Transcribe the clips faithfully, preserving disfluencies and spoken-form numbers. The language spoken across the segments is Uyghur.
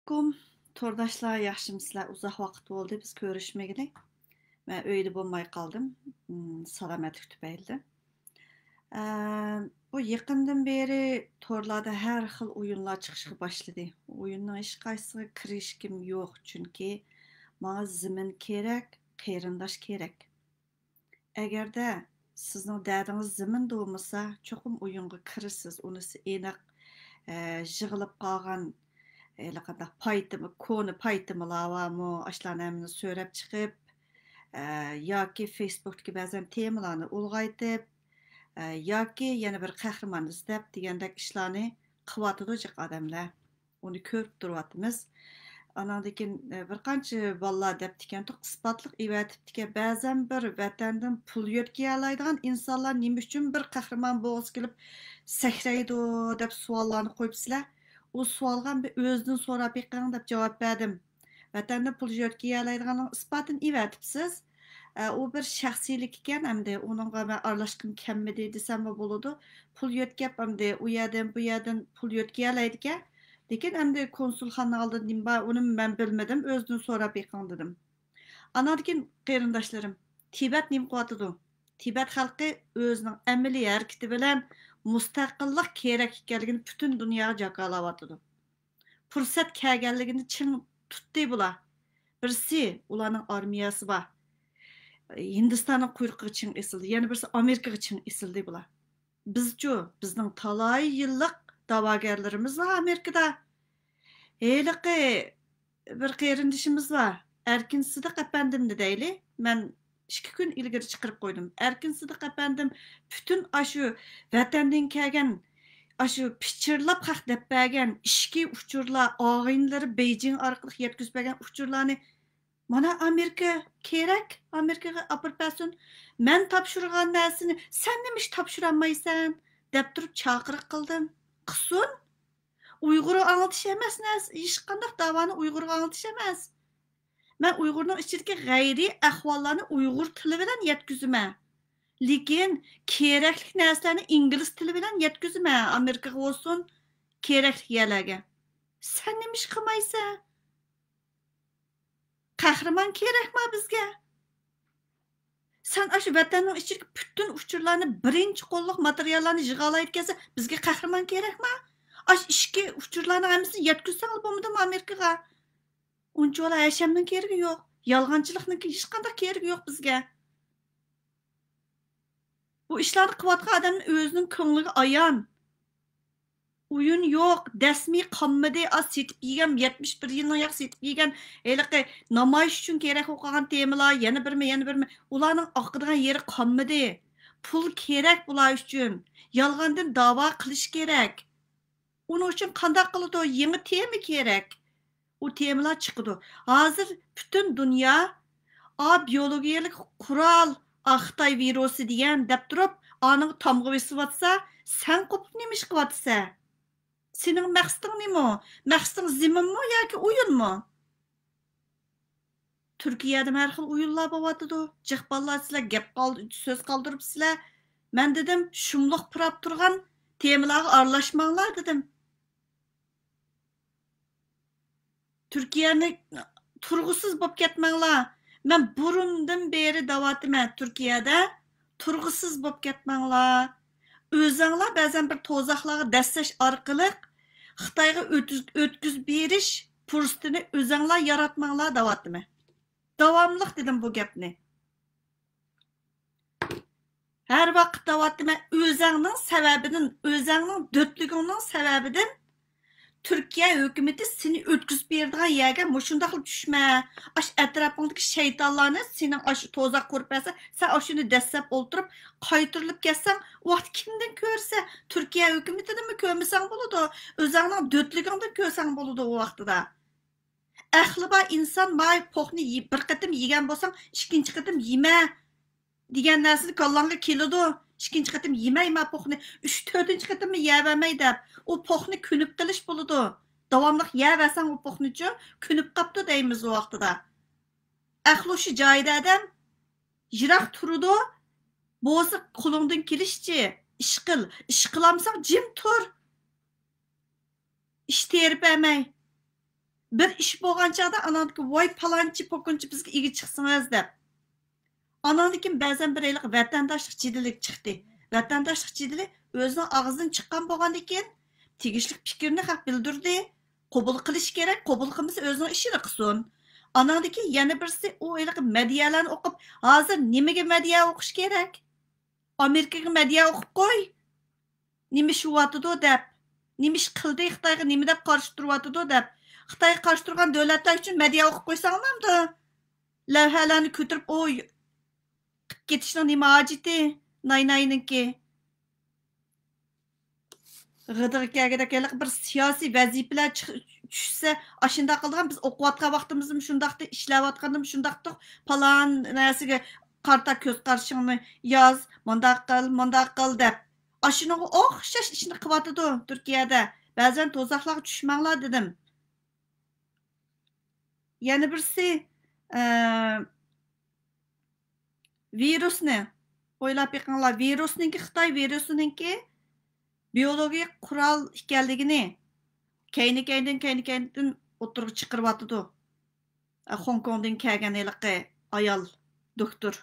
ئەسسالامۇئەلەيكۇم. تورداشلار، ياخشىمۇسىلەر؟ ئۇزاق ۋاقىت بولدى بىز كۆرۈشمىگىلى. مەن ئۆيدە بولماي قالدىم، ئىم، سالامەتلىك تۈپەيلىدىن. ئە، بۇ يېقىندىن بېرى تورلاردا ھەر خىل ئويۇنلار چىقىشقا باشلىدى. ئويۇننىڭ ھېچقايسىسىغا كىرىشكۈم يوق، چۈنكى ماڭا زېمىن كېرەك، قېرىنداش كېرەك. ئەگەردە سىزنىڭ دەردىڭىز زېمىندا بولمىسا، چوقۇم ئويۇنغا كىرىسىز، ئۇنىسى ئېنىق. ئە، يىغىلىپ قالغان، ھېلىقانداق پايتىم-، كونا پايتىمىلار بارمۇ، ئاشۇلارنى ھەممىنى سۆرەپ چىقىپ، ئە، ياكى فېيسبۇكتىكى بەزەن تېمىلارنى ئۇلغايتىپ، ئە، ياكى يەنە بىر قەھرىمان ئىزدەپ دېگەندەك ئىشلارنى قىلىۋاتىدۇ جىق ئادەملەر. ئۇنى كۆرۈپ تۇرۇۋاتىمىز. ئاناندىن كېيىن، ئە، بىر قانچە بالىلار دەپتىكەن، ئىسپاتلىق ئېۋەتىپتىكەن، بەزەن بىر ۋەتەندىن پۇل يۆتكىيەلەيدىغان ئىنسانلار نېمە ئۈچۈن بىر قەھرىمان بولغۇسى كېلىپ سەكرەيدۇ دەپ سوئاللارنى قويۇپسىلەر. ئۇ سوئالغا بىر ئۆزىدىن سوراپ بېقىڭ دەپ جاۋاب بەردىم. ۋەتەندىن پۇل يۆتكىيەلەيدىغاننىڭ ئىسپاتىنى ئېۋەتىپسىز. ئە، ئۇ بىر شەخسىيلىك ئىكەن، ئەمدى ئۇنىڭغا مەن ئارىلاشقۇم كەلمىدى دېسەممۇ بولىدۇ. پۇل يۆتكەپ، ئەمدى ئۇ يەردىن، بۇ يەردىن پۇل يۆتكىيەلەيدىكەن. لېكىن ئەمدى كونسۇلخانا ئالدىدا نېمە بار، ئۇنى مەن بىلمىدىم، ئۆزىدىن سوراپ بېقىڭ دېدىم. ئاناندىن كېيىن قېرىنداشلىرىم، تىبەت نېمە قىلىۋاتىدۇ؟ تىبەت خەلقى ئۆزىنىڭ ئەمەلىي ھەرىكىتى بىلەن مۇستەقىللىق كېرەك ئىكەنلىكىنى پۈتۈن دۇنياغا جاكارلاۋاتىدۇ. پۇرسەت كەلگەنلىكىنى چىڭ تۇتتى بۇلار. بىرسى ئۇلارنىڭ ئارمىيەسى بار. ھىندىستاننىڭ قۇيرۇقىغا چىڭ ئېسىلدى، يەنە بىرسى ئامېرىكىغا چىڭ ئېسىلدى بۇلار. بىزچۇ، بىزنىڭ تالاي يىللىق دەۋاگەرلىرىمىز بار ئامېرىكىدا. ھېلىقى بىر قېرىندىشىمىز بار، ئەركىن سىدىق ئەپەندىمنى دەيلى. مەن ئىككى كۈن ئىلگىرى چىقىرىپ قويدۇم. ئەركىن سىدىق ئەپەندىم پۈتۈن ئاشۇ ۋەتەندىن كەلگەن، ئاشۇ پىچىرلاپ خەق دەپ بەرگەن ئىچكى ئۇچۇرلار، ئاغىنىلىرى بېيجىڭ ئارقىلىق يەتكۈزۈپ بەرگەن ئۇچۇرلارنى، مانا ئامېرىكا كېرەك، ئامېرىكىغا ئاپىرىپ بەرسۇن. مەن تاپشۇرغان نەرسىنى سەن نېمىشقا تاپشۇرالمايسەن؟ دەپ تۇرۇپ چاقىرىق قىلدىم. قىلسۇن. ئۇيغۇرغا ئاڭلىتىش ئەمەس نەرسە، ھېچقانداق داۋانى ئۇيغۇرغا ئاڭلىتىش ئەمەس. مەن ئۇيغۇرنىڭ ئىچىدىكى غەيرىي ئەھۋاللارنى ئۇيغۇر تىلى بىلەن يەتكۈزىمەن. لېكىن كېرەكلىك نەرسىلەرنى ئىنگلىز تىلى بىلەن يەتكۈزىمەن، ئامېرىكىغا بولسۇن، كېرەكلىك يەرلەرگە. سەن نېمە ئىش قىلمايسەن؟ قەھرىمان كېرەكما بىزگە؟ سەن ئاشۇ ۋەتەننىڭ ئىچىدىكى پۈتۈن ئۇچۇرلارنى، بىرىنچى قوللۇق ماتېرىياللارنى يىغالايدىكەنسەن، بىزگە قەھرىمان كېرەكما؟ ئاشۇ ئىچكى ئۇچۇرلارنىڭ ھەممىسىنى يەتكۈزسەڭلا بولمىدىمۇ ئامېرىكىغا؟ ئۇنچىۋالا ھەشەمنىڭ كېرىكى يوق. يالغانچىلىقنىڭكى ھېچقانداق كېرىكى يوق بىزگە. بۇ ئىشلارنى قىلىۋاتقان ئادەمنىڭ ئۆزىنىڭ كۆڭلىگە ئايان. ئويۇن يوق، دەسمى قالمىدى. ئاز سېتىپ يېگەن، يەتمىش بىر يىلنىڭ ياق سېتىپ يېگەن، ھېلىقى نامايىش ئۈچۈن كېرەك بولۇپ قالغان تېمىلار، يەنە بىرمۇ، يەنە بىرمۇ، ئۇلارنىڭ ئاقىدىغان يېرى قالمىدى. پۇل كېرەك بۇلار ئۈچۈن. يالغاندىن داۋا قىلىش كېرەك. ئۇنىڭ ئۈچۈن قانداق قىلىدۇ؟ يېڭى تېما كېرەك. ئۇ تېمىلار چىقىدۇ. ھازىر پۈتۈن دۇنيا، ئا، بىيولوگىيەلىك قورال، ئا، خىتاي ۋىرۇسى دېگەن دەپ تۇرۇپ، ئانىڭغا تامغا بېسىۋاتسا، سەن قوپۇپ نېمە ئىش قىلىۋاتىسەن؟ سېنىڭ مەقسىتىڭ نېمە؟ مەقسىتىڭ زېمىنمۇ ياكى ئويۇنمۇ؟ تۈركىيەدىمۇ ھەر خىل ئويۇنلار بولۇۋاتىدۇ. جىق بالىلار، سىلەر گەپ قال-، سۆز قالدۇرۇپسىلەر. مەن دېدىم، شۇملۇق پۇراپ تۇرغان تېمىلارغا ئارىلاشماڭلار دېدىم. تۈركىيەنى تۇرغۇسىز بولۇپ كەتمەڭلار. مەن بۇرۇندىن بېرى دەۋاتىمەن، تۈركىيەدە تۇرغۇسىز بولۇپ كەتمەڭلار. ئۆزەڭلار بەزەن بىر توزاقلارغا دەسسەش ئارقىلىق خىتايغا ئۆتۈز-، ئۆتكۈزۈپ بېرىش پۇرسىتىنى ئۆزەڭلار ياراتماڭلار دەۋاتىمەن. داۋاملىق دېدىم بۇ گەپنى. ھەر ۋاقىت دەۋاتىمەن، ئۆزەڭنىڭ سەۋەبىدىن، ئۆزەڭنىڭ دۆتلۈكۈڭنىڭ سەۋەبىدىن تۈركىيە ھۆكۈمىتى سېنى ئۆتكۈزۈپ بېرىدىغان يەرگە مۇشۇنداقلا چۈشمە. ئاشۇ ئەتراپىڭدىكى شەيتانلارنى، سېنىڭ ئاشۇ توزاق قۇرۇپ بەرسە، سەن ئاشۇنى دەسسەپ ئولتۇرۇپ، قايتۇرۇلۇپ كەتسەڭ، ئۇ ۋاقىت كىمدىن كۆرسە؟ تۈركىيە ھۆكۈمىتىدىنمۇ كۆرمىسەڭ بولىدۇ، ئۆزەڭنىڭ دۆتلۈكۈڭدىن كۆرسەڭ بولىدۇ ئۇ ۋاقتىدا. ئەقلى بار ئىنسان ماي پوقنى يە-، بىر قېتىم يېگەن بولساڭ، ئىككىنچى قېتىم يېمە دېگەن نەرسىنى كاللاڭغا كېلىدۇ. ئىككىنچى قېتىم يېمەي ما پوقنى، ئۈچ، تۆتىنچى قېتىممۇ يەۋەرمەي دەپ، ئۇ پوقنى كۆنۈپ قېلىش بولىدۇ. داۋاملىق يەۋەرسەڭ ئۇ پوقنىچۇ، كۆنۈپ قاپتۇ دەيمىز ئۇ ۋاقتىدا. ئەقلى شۇ جايىدا ئادەم، يىراق تۇرىدۇ، بولسا قولۇڭدىن كېلىشىچە ئىش قىل. ئىش قىلالمىساڭ جىم تۇر. ئىش تېرىپ ئەمەي. بىر ئىش بولغان چاغدا ئاناندىكى، ۋاي پالانچى پوكۇنچى بىزگە ئىگە چىقسىڭىز دەپ. ئاناندىن كېيىن بەزەن بىر ھېلىقى ۋەتەنداشلىق جېدىلى چىقتى. ۋەتەنداشلىق جېدىلى ئۆزىنىڭ ئاغزىدىن چىققان بولغاندىن كېيىن تېگىشلىك پىكىرنى خەق بىلدۈردى. قوبۇل قىلىشى كېرەك، قوبۇل قىلمىسا ئۆزىنىڭ ئىشىنى قىلسۇن. ئاناندىن كېيىن يەنە بىرسى ئۇ ھېلىقى مەدھىيەلەرنى ئوقۇپ، ھازىر نېمىگە مەدھىيە ئوقۇش كېرەك؟ ئامېرىكىغا مەدھىيە ئوقۇپ قوي. نېمە ئىش بولۇۋاتىدۇ دەپ، نېمە ئىش قىلدى، خىتايغا نېمە دەپ قارشى تۇرۇۋاتىدۇ دەپ. خىتايغا قارشى تۇرغان دۆلەتلەر ئۈچۈن مەدھىيە ئوقۇپ قويساڭلامدۇ؟ لەۋھەلەرنى كۆتۈرۈپ، ئوي، قىپ كېتىشنىڭ نېمە ھاجىتى؟ نايناينىڭكى. غىدىغا كەلگۈدەك ھېلىقى بىر سىياسىي ۋەزىپىلەر چىق-، چۈشسە، ئاشۇنداق قىلىدىغان، بىز ئوقۇۋاتقان ۋاقتىمىزدىمۇ شۇنداقتى، ئىشلەۋاتقاندىمۇ شۇنداقتۇق، پالان نەرسىگە قارىتا كۆز قارىشىڭنى ياز، مۇنداق قىل، مۇنداق قىل دەپ. ئاشۇنىڭغا ئوخشاش ئىشنى قىلىۋاتىدۇ تۈركىيەدە. بەزەن توزاقلارغا چۈشمەڭلار دېدىم. يەنە بىرسى، ئە، ۋىرۇسنى ئويلاپ بېقىڭلار. ۋىرۇسنىڭكى، خىتاي ۋىرۇسىنىڭكى بىيولوگىيە قورال ئىكەنلىكىنى كەينى-كەينىدىن، كەينى-كەينىدىن ئوتتۇرىغا چىقىرىۋاتىدۇ. خوڭكوڭدىن كەلگەن ھېلىقى ئايال دوكتور.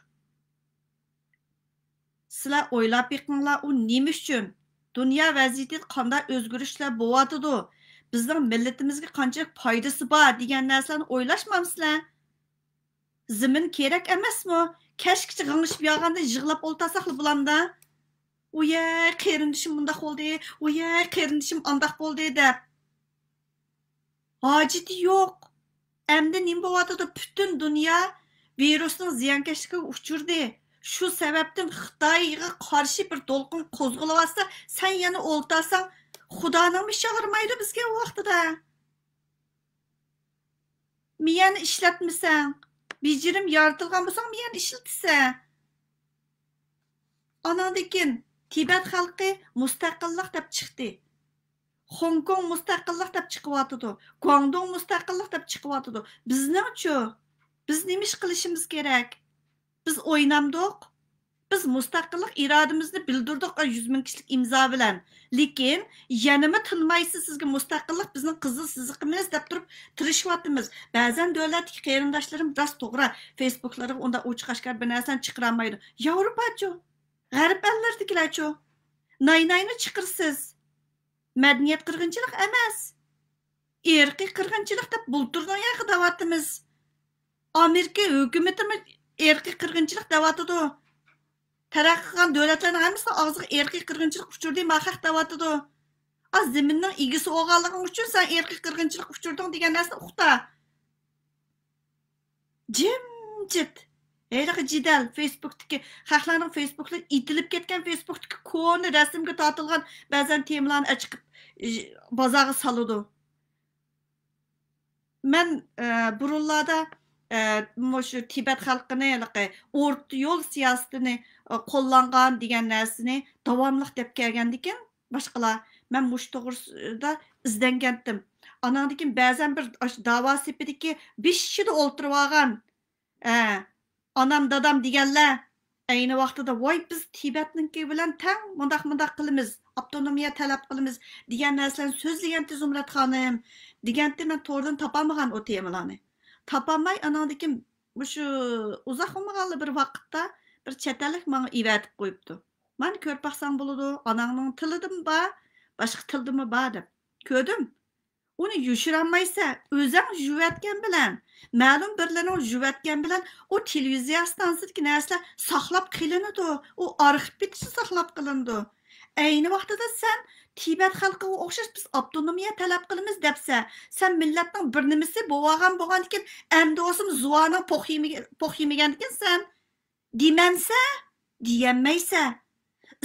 سىلەر ئويلاپ بېقىڭلار، ئۇ نېمە ئۈچۈن؟ دۇنيا ۋەزىيىتىدە قانداق ئۆزگىرىشلەر بولۇۋاتىدۇ؟ بىزنىڭ مىللىتىمىزگە قانچىلىك پايدىسى بار دېگەن نەرسىلەرنى ئويلاشمامسىلەر؟ زېمىن كېرەك ئەمەسمۇ؟ كەچكىچە غىڭشىپ ياغاندا يىغلاپ ئولتۇرساقلا بولامدا؟ ۋويەي، قېرىندىشىم مۇنداق بولدى، ۋويەي، قېرىندىشىم ئانداق بولدى دەپ. ھاجىتى يوق. ئەمدى نېمە بولۇۋاتىدۇ؟ پۈتۈن دۇنيا ۋىرۇسنىڭ زىيانكەشلىكىگە ئۇچرىدى. شۇ سەۋەبتىن خىتايغا قارشى بىر دولقۇن قوزغىلىۋاتسا، سەن يەنە ئولتۇرساڭ، خۇدانىڭمۇ ئىشى ئاغرىمايدۇ بىزگە ئۇ ۋاقتىدا. مىيەنى ئىشلەتمىسەڭ، بېجىرىم يارىتىلغان بولساڭ، مىيەنى ئىشلىتىسەن. ئاناندىن كېيىن تىبەت خەلقى مۇستەقىللىق دەپ چىقتى. خوڭكوڭ مۇستەقىللىق دەپ چىقىۋاتىدۇ. گۇاڭدۇڭ مۇستەقىللىق دەپ چىقىۋاتىدۇ. بىزنىڭچۇ؟ بىز نېمە ئىش قىلىشىمىز كېرەك؟ بىز ئوينامدۇق؟ بىز مۇستەقىللىق ئىرادىمىزنى بىلدۈردۇق، يۈز مىڭ كىشىلىك ئىمزا بىلەن. لېكىن يەنىمۇ تىنمايسىز، سىزگە مۇستەقىللىق بىزنىڭ قىزىل سىزىقىمىز دەپ تۇرۇپ تىرىشىۋاتىمىز. بەزەن دۆلەتتىكى قېرىنداشلىرىم راست توغرا فېيسبۇكلىرىغا ئۇنداق ئوچۇق ئاشكارا بىر نەرسىنى چىقىرالمايدۇ. ياۋروپاچۇ؟ غەرب ئەللىرىدىكىلەرچۇ؟ نايناينى چىقىرىسىز. مەدەنىيەت قىرغىنچىلىق ئەمەس. ئىرقىي قىرغىنچىلىق دەپ بۇلتۇردىن ئاياغقا دەۋاتىمىز. ئامېرىكا ھۆكۈمىتىمۇ ئىرقىي قىرغىنچىلىق دەۋاتىدۇ. تەرەققىي قىلغان دۆلەتلەرنىڭ ھەممىسىنىڭ ئاغزىغا ئىرقىي قىرغىنچىلىق ئۇچۇردى، ماخەق دەۋاتىدۇ. ئا، زېمىننىڭ ئىگىسى بولغانلىقىڭ ئۈچۈن سەن ئىرقىي قىرغىنچىلىق ئۇچۇردۇڭ دېگەن نەرسىنى ئۇقتا. جىمجىت. ھېلىقى جېدەل، فېيسبۇكتىكى، خەقلەرنىڭ فېيسبۇكلىرى ئېتىلىپ كەتكەن، فېيسبۇكتىكى كونا رەسىمگە تارتىلغان بەزەن تېمىلارنى ئەچىقىپ، ئى، بازارغا سالىدۇ. مەن، ئە، بۇرۇنلاردا، ئە، مۇشۇ تىبەت خەلقىنى ھېلىقى ئورتا يول سىياسىتىنى، ئە، قوللانغان دېگەن نەرسىنى داۋاملىق دەپ كەلگەندىكىن، باشقىلار، مەن مۇشۇ توغرىسىدا ئىزدەنگەنتىم. ئاناندىن كېيىن بەزەن بىر ئاشۇ داۋا سېپىدىكى بېشىدا ئولتۇرۇۋالغان، ئە، ئانام، دادام دېگەنلەر ئەينى ۋاقتىدا، ۋاي، بىز تىبەتنىڭكى بىلەن تەڭ، مۇنداق، مۇنداق قىلىمىز، ئاپتونومىيە تەلەپ قىلىمىز دېگەن نەرسىلەرنى سۆزلىگەنتى زۇمرەت خانىم، دېگەنتى، مەن توردىن تاپالمىغان ئۇ تېمىلارنى. تاپالماي، ئاناندىن كېيىن مۇشۇ ئۇزاق بولمىغانلا بىر ۋاقىتتا بىر چەت ئەللىك ماڭا ئېۋەتىپ قويۇپتۇ. مانا كۆرۈپ باقساڭ بولىدۇ، ئاناڭنىڭ تىلىدىمۇ بار، باشقا تىلدىمۇ بار دەپ. كۆردۈم. ئۇنى يوشۇرالمايسەن، ئۆزەڭ يۇۋەتكەن بىلەن، مەلۇم بىرلىرىنىڭ يۇۋەتكەن بىلەن ئۇ تېلېۋىزىيە ئىستانسىسىدىكى نەرسىلەر ساقلاپ قېلىنىدۇ، ئۇ ئارخىپتا ساقلاپ قېلىنىدۇ. ئەينى ۋاقتىدا سەن تىبەت خەلقىگە ئوخشاش بىز ئاپتونومىيە تەلەپ قىلىمىز دەپسەن، سەن مىللەتنىڭ بىر نېمىسى بولۇۋالغان بولغاندىكىن، ئەمدى بولسىمۇ زۇۋانىڭ پوق يېمىگەن، پوق يېمىگەنكىنسەن. دېمەمسە؟ دېيەلمەيسە.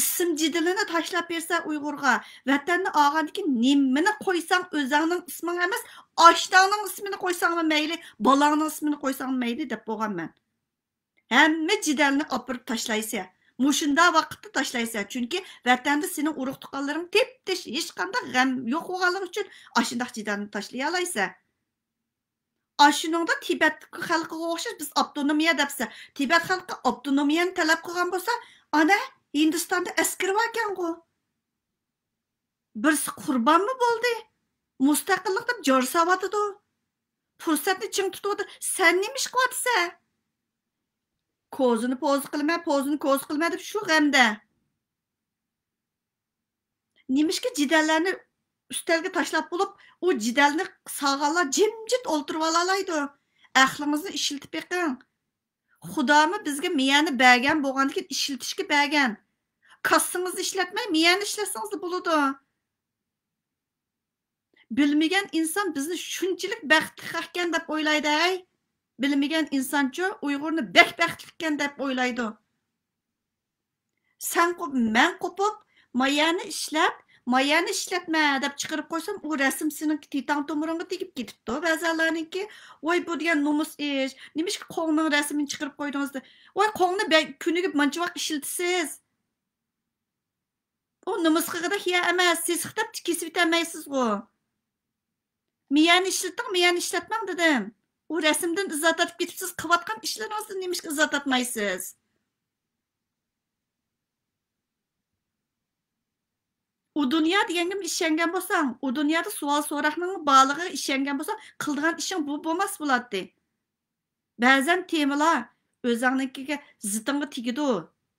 ئىسىم جېدىلىنى تاشلاپ بەرسە ئۇيغۇرغا، ۋەتەننى ئالغاندىكىن نېمىنى قويساڭ ئۆزەڭنىڭ ئىسمىڭ ئەمەس، ئاشناڭنىڭ ئىسمىنى قويساڭمۇ مەيلى، بالاڭنىڭ ئىسمىنى قويساڭمۇ مەيلى دەپ بولغان مەن. ھەممە جېدەلنى ئاپىرىپ تاشلايسە. مۇشۇنداق ۋاقىتتا تاشلايسە. چۈنكى ۋەتەندە سېنىڭ ئۇرۇق تۇغقانلىرىڭ تېپتىش، ھېچقانداق غەم يوق بولغانلىقى ئۈچۈن ئاشۇنداق جېدەلنى تاشلىيالايسە. ئاشۇنىڭدا تىبەت خەلقىگە ئوخشاش بىز ئاپتونومىيە دەپسە، تىبەت خەلقى ئاپتونومىيەنى تەلەپ قىلغان بولسا، ئانا، ھىندىستاندا ئەسكىرى باركەنغۇ. بىرسى قۇربانمۇ بولدى؟ مۇستەقىللىق دەپ جار ساۋاتىدۇ. پۇرسەتنى چىڭ تۇتۇۋاتىدۇ. سەن نېمە ئىش قىلىۋاتىسەن؟ كوزىنى پوزا قىلىمەن، پوزىنى كوزا قىلىمەن دەپ شۇ غەمدە. نېمىشقا جېدەللەرنى ئۈستەلگە تاشلاپ بولۇپ، ئۇ جېدەلنى سالغانلار جىمجىت ئولتۇرۇۋالالايدۇ؟ ئەقلىڭىزنى ئىشلىتىپ بېقىڭ. خۇدامۇ بىزگە مىيەنى بەرگەن، بولغاندىكىن ئىشلىتىشكە بەرگەن. كاسسىڭىزنى ئىشلەتمەي، مىيەنى ئىشلەتسىڭىزلا بولىدۇ. بىلمىگەن ئىنسان بىزنى شۇنچىلىك بەختلىك ئىكەن دەپ ئويلايدۇ ھەي. بىلمىگەن ئىنسانچۇ ئۇيغۇرنى بەك بەختلىك ئىكەن دەپ ئويلايدۇ. سەن قوپ-، مەن قوپۇپ، مايەنى ئىشلەپ، مايەنى ئىشلەتمە دەپ چىقىرىپ قويسام، ئۇ رەسىم سېنىڭ تىتاڭ تومۇرۇڭغا تېگىپ كېتىپتۇ. بەزەنلەرنىڭكى، ۋاي، بۇ دېگەن نومۇس ئىش، نېمىشقا قوڭنىڭ رەسىمىنى چىقىرىپ قويدىڭىز دە-، ۋاي، قوڭنى بە-، كۈنىگە مانچە ۋاق ئىشلىتىسىز. ئۇ نومۇس قىلغۇدەك يەر ئەمەس، سېسىق دەپ كېسىۋېتەلمەيسىزغۇ. مىيەنى ئىشلىتىڭ، مىيەنى ئىشلەتمەڭ دېدىم. ئۇ رەسىمدىن ئىزا تارتىپ كېتىپسىز، قىلىۋاتقان ئىشلىرىڭىزدىن نېمىشقا ئىزا تارتمايسىز؟ ئۇ دۇنيا دېگەنگە ئىشەنگەن بولساڭ، ئۇ دۇنيادا سوئال سوراقنىڭ بارلىقىغا ئىشەنگەن بولساڭ، قىلىدىغان ئىشىڭ بۇ بولماس بولاتتى. بەزەن تېمىلار ئۆزۈڭنىڭكىگە زىتىڭغا تېگىدۇ،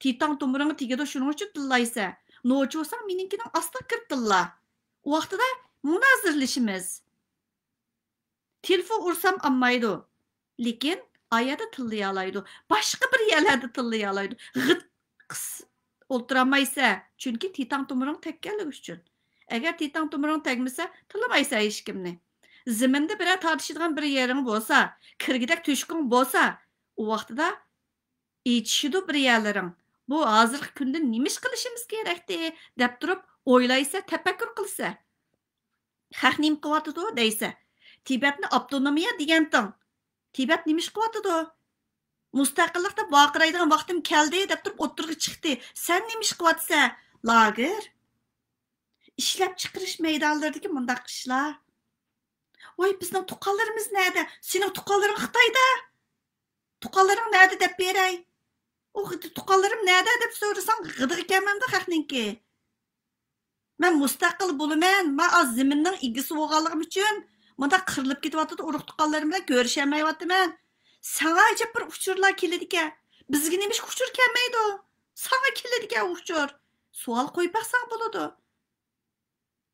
تىتاڭ تومۇرۇڭغا تېگىدۇ، شۇنىڭ ئۈچۈن تىللايسەن. نوچى بولساڭ مېنىڭكىنىڭ ئاستىغا كىرىپ تىللا. ئۇ ۋاقتىدا مۇنازىرىلىشىمىز. تېلېفون ئۇرسام ئالمايدۇ. لېكىن ئايەردە تىللىيالايدۇ. باشقا بىر يەرلەردە تىللىيالايدۇ. غىت قىس ئولتۇرالمايسەن. چۈنكى تىتاڭ تومۇرۇڭ تەگكەنلىكى ئۈچۈن. ئەگەر تىتاڭ تومۇرۇڭ تەگمىسە، تىللىمايسەن ھېچكىمنى. زېمىندا بىرەر تارتىشىدىغان بىر يېرىڭ بولسا، كىرگۈدەك تۆشۈكۈڭ بولسا، ئۇ ۋاقتىدا ئېچىشىدۇ بىر يەرلىرىڭ. بۇ ھازىرقى كۈندە نېمە ئىش قىلىشىمىز كېرەكتى دەپ تۇرۇپ ئويلايسەن، تەپەككۇر قىلىسەن. خەق نېمە قىلىۋاتىدۇ دەيسە، تىبەتنى ئاپتونومىيە دېگەنتىڭ. تىبەت نېمە ئىش قىلىۋاتىدۇ؟ مۇستەقىللىق دەپ ۋارقىرايدىغان ۋاقتىم كەلدى دەپ تۇرۇپ ئوتتۇرىغا چىقتى. سەن نېمە ئىش قىلىۋاتىسەن؟ لاگېر. ئىشلەپچىقىرىش مەيدانلىرىدىكى مۇنداق ئىشلار. ۋاي، بىزنىڭ تۇغقانلىرىمىز نەدە؟ سېنىڭ تۇغقانلىرىڭ خىتايدا. تۇغقانلىرىڭ نەدە دەپ بېرەي؟ ئۇ تۇغقانلىرىم نەدە دەپ سورىساڭ، غىدىقى كەلمەمدۇ خەقنىڭكى؟ مەن مۇستەقىل بولىمەن، مەن ئاز زېمىننىڭ ئىگىسى بولغانلىقىم ئۈچۈن مۇنداق قىرىلىپ كېتىۋاتىدۇ ئۇرۇق تۇغقانلىرىم بىلەن كۆرۈشەلمەيۋاتىمەن. ساڭا ئەجەب بىر ئۇچۇرلار كېلىدىكەن. بىزگە نېمىشقا ئۇچۇر كەلمەيدۇ؟ ساڭا كېلىدىكەن ئۇچۇر. سوئال قويۇپ باقساڭ بولىدۇ.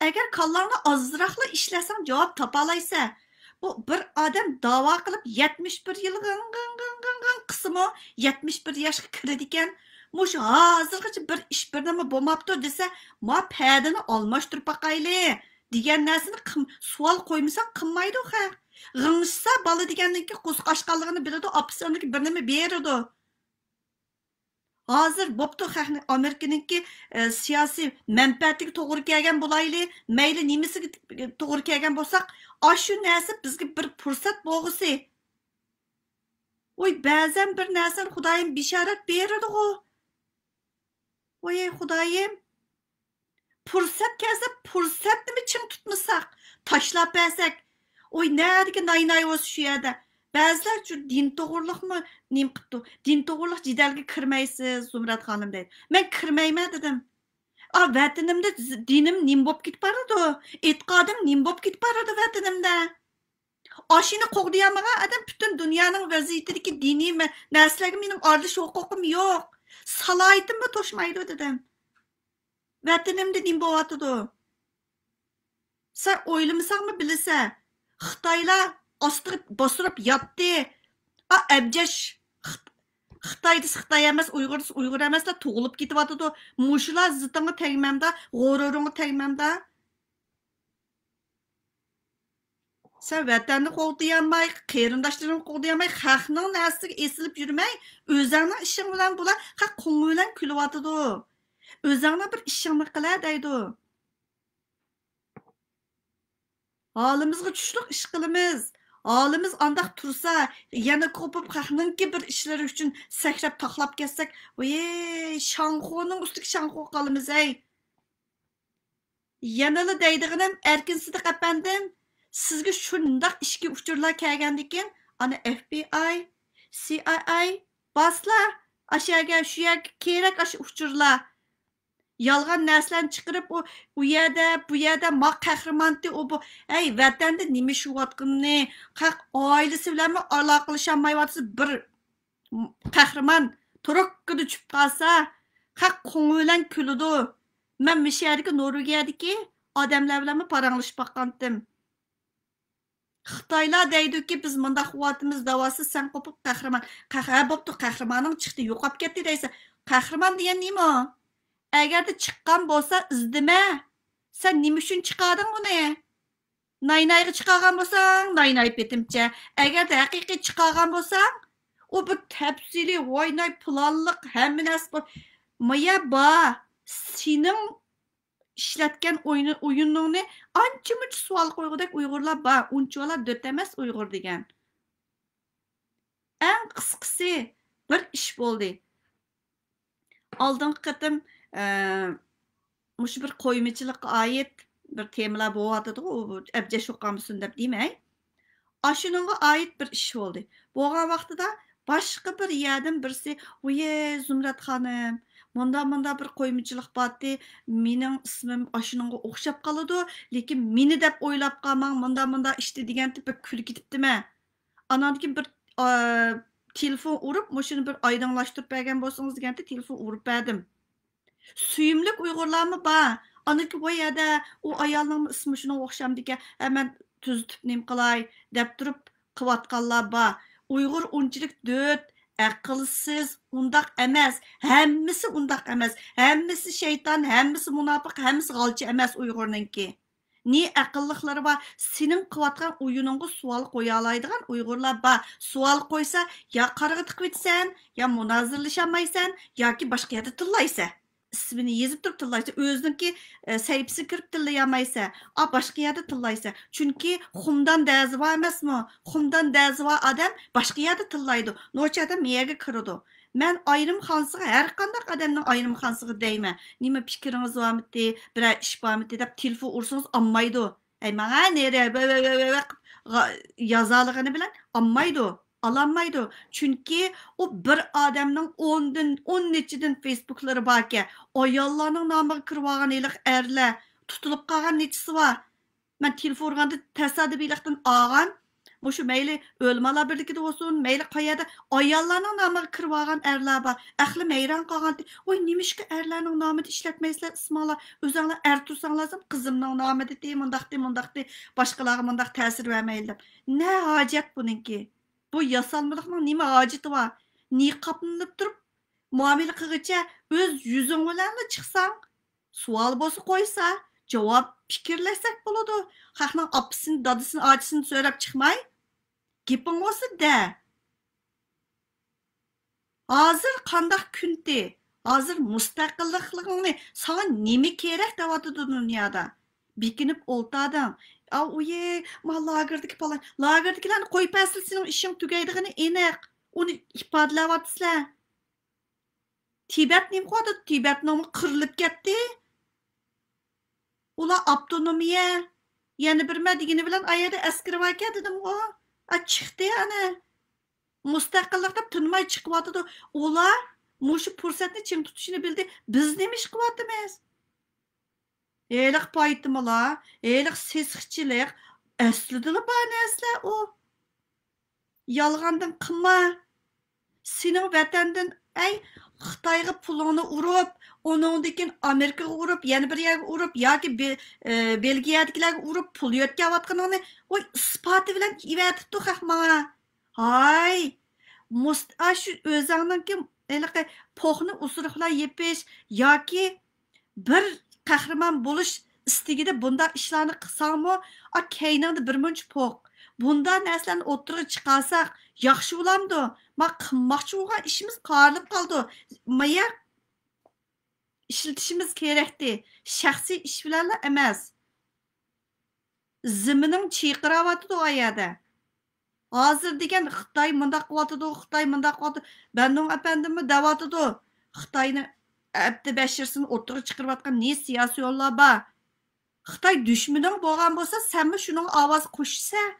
ئەگەر كاللاڭنى ئازراقلا ئىشلەتسەڭ، جاۋاب تاپالايسەن. بۇ بىر ئادەم داۋا قىلىپ، يەتمىش بىر يىل غىڭ، غىڭ، غىڭ، غىڭ، غىڭ قىلسىمۇ، يەتمىش بىر ياشقا كىرىدىكەن. مۇشۇ ھازىرغىچە بىر ئىش، بىر نېمە بولماپتۇ دېسە، ما پەدىنى ئالماشتۇرۇپ باقايلى دېگەن نەرسىنى قىم-، سوئال قويمىساڭ قىلمايدۇ خەق. غىڭشىسا، بالا دېگەننىڭكى قورسىقى ئاچقانلىقىنى بىلىدۇ، ئاپىسى ئاندىكى بىر نېمە بېرىدۇ. ھازىر بوپتۇ، خەقنى ئامېرىكىنىڭكى، ئە، سىياسىي مەنپەئەتىگە توغرا كەلگەن بولايلى، مەيلى نېمىسىگە توغرا كەلگەن بولساق، ئاشۇ نەرسە بىزگە بىر پۇرسەت بولغۇسى. ۋوي، بەزەن بىر نەرسىنى خۇدايىم بېشارەت بېرىدىغۇ. ۋوي، خۇدايىم، پۇرسەت كەلسە، پۇرسەتنىمۇ چىڭ تۇتمىساق، تاشلاپ بەرسەك، ئوي، نەدىكى ناي-ناي بولسا شۇ يەردە. بەزىلەر شۇ دىن توغرۇلۇقمۇ نېمە قىپتۇ؟ دىن توغرۇلۇق جېدەلگە كىرمەيسىز، زۇمرەت خانىم دەيدۇ. مەن كىرمەيمەن دېدىم. ئا، ۋەتىنىمدە ز-، دىنىم نېمە بولۇپ كېتىپ بارىدۇ؟ ئېتىقادىم نېمە بولۇپ كېتىپ بارىدۇ ۋەتىنىمدە؟ ئاشۇنى قوغدىيالمىغان ئادەم پۈتۈن دۇنيانىڭ ۋەزىيىتىدىكى دىنىي مە-، نەرسىلەرگە مېنىڭ ئارىلىشىش ھوقۇقۇم يوق. سالاھىيىتىممۇ توشمايدۇ دېدىم. ۋەتىنىمدە نېمە بولۇۋاتىدۇ؟ سەن ئويلىمىساڭمۇ بىلىسەن. خىتايلار ئاستىغا باسراپ ياتتى. ئا، ئەبجەش. خىت-، خىتاي دېسە خىتاي ئەمەس، ئۇيغۇر دېسە ئۇيغۇر ئەمەسلەر تۇغۇلۇپ كېتىۋاتىدۇ. مۇشۇلار زىتىڭغا تەگمەمدە، غۇرۇرۇڭغا تەگمەمدە. سەن ۋەتەننى قوغدىيالماي، قېرىنداشلىرىڭنى قوغدىيالماي، خەقنىڭ نەرسىسىگە ئېسىلىپ يۈرمەي، ئۆزۈڭنىڭ ئىشىڭ بىلەن بولا، خەق قوڭى بىلەن كۈلۈۋاتىدۇ. ئۆزۈڭنىڭ بىر ئىشىڭنى قىلە دەيدۇ. ھالىمىزغا چۈشلۈك ئىش قىلىمىز. ھالىمىز ئانداق تۇرسا، يەنە قوپۇپ خەقنىڭكى بىر ئىشلىرى ئۈچۈن سەكرەپ تاقلاپ كەتسەك، ۋىي، شاڭخۇنىڭ ئۈستىگە شاڭخۇ قالىمىز ھەي. يەنىلا دەيدىغىنىم، ئەركىن سىدىق ئەپەندىم، سىزگە شۇنداق ئىچكى ئۇچۇرلار كەلگەندىكىن، ئانا، ئېف بى ئاي، سى ئاي ئاي، بارسىلا، ئاشۇ يەرگە، شۇ يەرگە كېرەك ئاشۇ ئۇچۇرلار. يالغان نەرسىلەرنى چىقىرىپ، ئۇ، ئۇ يەردە، بۇ يەردە، ما قەھرىمانتى، ئۇ، بۇ. ھەي، ۋەتەندە نېمە ئىش بولۇۋاتقىنىنى، خەق ئائىلىسى بىلەنمۇ ئالاقىلىشالمايۋاتىسىز. بىر قەھرىمان تروككىدا چۈشۈپ قالسا، خەق قوڭى بىلەن كۈلىدۇ. مەن مۇشۇ يەردىكى، نورۋېگىيەدىكى ئادەملەر بىلەنمۇ پاراڭلىشىپ باققانتىم. خىتايلار دەيدۇكى، بىز مۇنداق قىلىۋاتىمىز، دەۋاتسا سەن قوپۇپ قەھرىمان. قەھ-، ھە، بوپتۇ، قەھرىمانىڭ چىقتى، يوقاپ كەتتى دەيسەن. قەھرىمان دېگەن نېمە؟ ئەگەردە چىققان بولسا ئىزدىمە. سەن نېمە ئۈچۈن چىقاردىڭ ئۇنى؟ ناينايغا چىقارغان بولساڭ، نايناي پېتىمچە. ئەگەردە ھەقىقىي چىقارغان بولساڭ، ئۇ بىر تەپسىلىي، ۋايناي، پىلانلىق، ھەممە نەرسە بار. مايا بار، سېنىڭ ئىشلەتكەن ئويۇنۇڭنى ئانچە-مۇنچە سوئال قويغۇدەك ئۇيغۇرلار بار. ئۇنچىۋالا دۆت ئەمەس ئۇيغۇر دېگەن. ئەڭ قىسقىسى، بىر ئىش بولدى. ئالدىنقى قېتىم، ئە، مۇشۇ بىر قويمىچىلىققا ئائىت بىر تېمىلار بولۇۋاتىدىغۇ، ئۇ ئەبجەش بولۇپ قالمىسۇن دەپ دېمەي. ئاشۇنىڭغا ئائىت بىر ئىش بولدى. بولغان ۋاقتىدا باشقا بىر يەردىن بىرسى، ۋويې، زۇمرەت خانىم، مۇنداق، مۇنداق بىر قويمىچىلىق بارتى، مېنىڭ ئىسمىم ئاشۇنىڭغا ئوخشاپ قالىدۇ، لېكىن مېنى دەپ ئويلاپ قالماڭ، مۇنداق، مۇنداق ئىشتى دېگەنتى، بەك كۈلۈپ كېتىپتىمەن. ئاناندىن كېيىن بىر، ئا، تېلېفون ئۇرۇپ، مۇشۇنى بىر ئايدىڭلاشتۇرۇپ بەرگەن بولسىڭىز دېگەنتى، تېلېفون ئۇرۇپ بەردىم. سۆيۈملۈك ئۇيغۇرلارمۇ بار. ئانىكى، ۋاي ھەدە، ئۇ ئايالنىڭمۇ ئىسمى شۇنىڭغا ئوخشامدىكەن، ھە، مەن تۈزىتىپ نېمە قىلاي دەپ تۇرۇپ قىلىۋاتقانلار بار. ئۇيغۇر ئۇنچىلىك دۆت، ئەقىلسىز، ئۇنداق ئەمەس. ھەممىسى ئۇنداق ئەمەس. ھەممىسى شەيتان، ھەممىسى مۇناپىق، ھەممىسى غالچى ئەمەس ئۇيغۇرنىڭكى. نى ئەقىللىقلىرى بار. سېنىڭ قىلىۋاتقان ئويۇنۇڭغا سوئال قويالايدىغان ئۇيغۇرلار بار. سوئال قويسا، يا قارىغا تىقىۋېتىسەن، يا مۇنازىرىلىشەلمەيسەن، ياكى باشقا يەردە تىللايسەن. ئىسمىنى يېزىپ تۇرۇپ تىللايسەن. ئۆزىنىڭكى، ئە، سەھىپىسىگە كىرىپ تىللىيالمايسەن. ئا، باشقا يەردە تىللايسەن. چۈنكى خۇمدان دەزى بار ئەمەسمۇ؟ خۇمدان دەزى بار ئادەم باشقا يەردە تىللايدۇ. نوچى ئادەم مەيەرگە كىرىدۇ. مەن ئايرىم خانىسىغا، ھەر قانداق ئادەمنىڭ ئايرىم خانىسىغا دەيمەن. نېمە پىكرىڭىز بارمىتى، بىرەر ئىش بارمىتى دەپ تېلېفون ئۇرسىڭىز ئالمايدۇ. ئەي، ماڭا نېرى، ۋە، ۋە، ۋە، ۋە، ۋە قىپ غا-، يازالىغىنى بىلەن ئالمايدۇ، ئالالمايدۇ. چۈنكى ئۇ بىر ئادەمنىڭ ئوندىن، ئون نەچچىدىن فېيسبۇكلىرى باركەن. ئاياللارنىڭ نامىغا كىرىۋالغان ھېلىقى ئەرلەر تۇتۇلۇپ قالغان نەچچىسى بار. مەن تېلېفون ئۇرغاندا تەسادىپىيلىقتىن ئالغان. مۇشۇ مەيلى ئۆلىمالار بىرلىكىدە بولسۇن، مەيلى قەيەردە، ئاياللارنىڭ نامىغا كىرىۋالغان ئەرلەر بار. ئەقلىم ھەيران قالغانتى. ۋاي، نېمىشقا ئەرلەرنىڭ نامىدا ئىشلەتمەيسىلەر ئىسمىڭلار؟ ئۆزۈڭلار ئەر تۇرساڭ لازىم، قىزىمنىڭ نامىدىتى، مۇنداقتى، مۇنداقتى، باشقىلارغا مۇنداق تەسىر بەرمەيلى دەپ. نە ھاجەت بۇنىڭكى؟ بۇ ياسالمىلىقنىڭ نېمە ھاجىتى بار؟ نىقابلىنىپ تۇرۇپ مۇئامىلە قىلغىچە ئۆز يۈزۈڭ بىلەنلا چىقساڭ، سوئال بولسا قويسا، جاۋاب پىكىرلەشسەك بولىدۇ. خەقنىڭ ئاپىسىنى، دادىسىنى، ئاچىسىنى سۆرەپ چىقماي، گېپىڭ بولسا دە. ھازىر قانداق كۈنتى؟ ھازىر مۇستەقىللىقلىقىڭنى، ساڭا نېمە كېرەك دەۋاتىدۇ دۇنيادا؟ بېكىنىپ ئولتاردىڭ. ئاۋ، ئۇيى، ما لاگېردىكى پالان. لاگېردىكىلەرنى قويۇپ بەرسىلە، سېنىڭ ئىشىڭ تۈگەيدىغىنى ئېنىق. ئۇنى ئىپادىلەۋاتىسىلەر. تىبەت نېمە قىلىۋاتىدۇ؟ تىبەتنىڭمۇ قىرىلىپ كەتتى. ئۇلار ئاپتونومىيە، يەنە بىرمە دېگىنى بىلەن ئا يەردە ئەسكىرى باركەن دېدىمغۇ. ئا، چىقتى ئەنە. مۇستەقىللىق دەپ تىنماي چىقىۋاتىدۇ. ئۇلار مۇشۇ پۇرسەتنى چىڭ تۇتۇشىنى بىلدى. بىز نېمە ئىش قىلىۋاتىمىز؟ ھېلىقى پايتىمىلار، ھېلىقى سېسىقچىلىق، ئەسلىدىلا بار نەرسىلەر ئۇ. يالغاندىن قىلما. سېنىڭ ۋەتەندىن، ئەي، خىتايغا پۇلۇڭنى ئۇرۇپ، ئۇنىڭدىن كېيىن ئامېرىكىغا ئۇرۇپ، يەنە بىر يەرگە ئۇرۇپ ياكى بې-، ئە، بېلگىيەدىكىلەرگە ئۇرۇپ پۇل يۆتكەۋاتقىنىڭنى، ۋاي، ئىسپاتى بىلەن ئېۋەتىپتۇ خەق ماڭا. ھاي، مۇست-، ئاشۇ ئۆزۈڭنىڭكى ھېلىقى پوخنى ئۇسرۇق بىلەن يېپىش ياكى بىر قەھرىمان بولۇش ئىستىكىدە بۇنداق ئىشلارنى قىلساڭمۇ، ئا، كەينىڭدە بىرمۇنچە پوق. بۇنداق نەرسىلەرنى ئوتتۇرىغا چىقارساق ياخشى بولامدۇ؟ ما قىلماقچى بولغان ئىشىمىز قارىلىپ قالىدۇ. مايا ئىشلىتىشىمىز كېرەكتى. شەخسىي ئىش بىلەنلا ئەمەس. زېمىنىڭ چىرقىراۋاتىدۇ ئا يەردە. ھازىر دېگەن خىتاي مۇنداق قىلىۋاتىدۇ، خىتاي مۇنداق قىلىۋاتىدۇ. بەننۇڭ ئەپەندىممۇ دەۋاتىدۇ. خىتاينى ئەبدى بەشىرسىنى ئوتتۇرىغا چىقىرىۋاتقان نى سىياسىيونلار بار. خىتاي دۈشمىنىڭ بولغان بولسا، سەنمۇ شۇنىڭغا ئاۋاز قوشىسەن.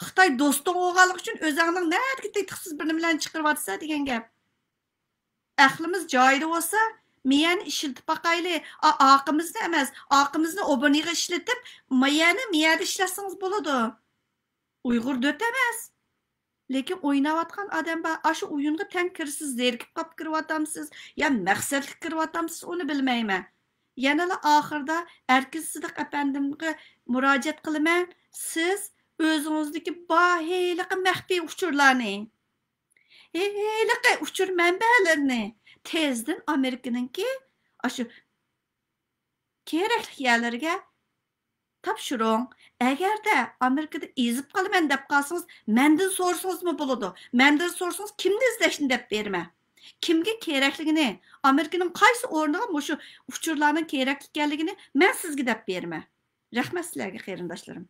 خىتاي دوستۇڭ بولغانلىقى ئۈچۈن ئۆزۈڭنىڭ نەدىكى تېتىقسىز بىر نېمىلەرنى چىقىرىۋاتىسەن دېگەن گەپ. ئەقلىمىز جايىدا بولسا، مىيەنى ئىشلىتىپ باقايلى. ئا، ئاقىمىزنى ئەمەس، ئاقىمىزنى ئوبونىغا ئىشلىتىپ، مىيەنى مىيەدە ئىشلەتسىڭىز بولىدۇ. ئۇيغۇر دۆت ئەمەس. لېكىن ئويناۋاتقان ئادەم بار. ئاشۇ ئويۇنغا تەڭ كىرىسىز، زېرىكىپ قاپ كىرىۋاتامسىز يا مەقسەتلىك كىرىۋاتامسىز، ئۇنى بىلمەيمەن. يەنىلا ئاخىرىدا ئەركىن سىدىق ئەپەندىمگە مۇراجىئەت قىلىمەن، سىز ئۆزىڭىزدىكى بار ھېلىقى مەخپىي ئۇچۇرلارنى، ھېلىقى ئۇچۇر مەنبەلىرىنى تېزدىن ئامېرىكىنىڭكى ئاشۇ كېرەكلىك يەرلىرىگە تاپشۇرۇڭ. ئەگەردە ئامېرىكىدا ئېزىپ قالىمەن دەپ قالسىڭىز، مەندىن سورىسىڭىزمۇ بولىدۇ. مەندىن سورىسىڭىز، كىمنى ئىزدەشنى دەپ بېرىمەن. كىمگە كېرەكلىكىنى، ئامېرىكىنىڭ قايسى ئورنىغا مۇشۇ ئۇچۇرلارنىڭ كېرەكلىك ئىكەنلىكىنى مەن سىزگە دەپ بېرىمەن. رەھمەت سىلەرگە، قېرىنداشلىرىم.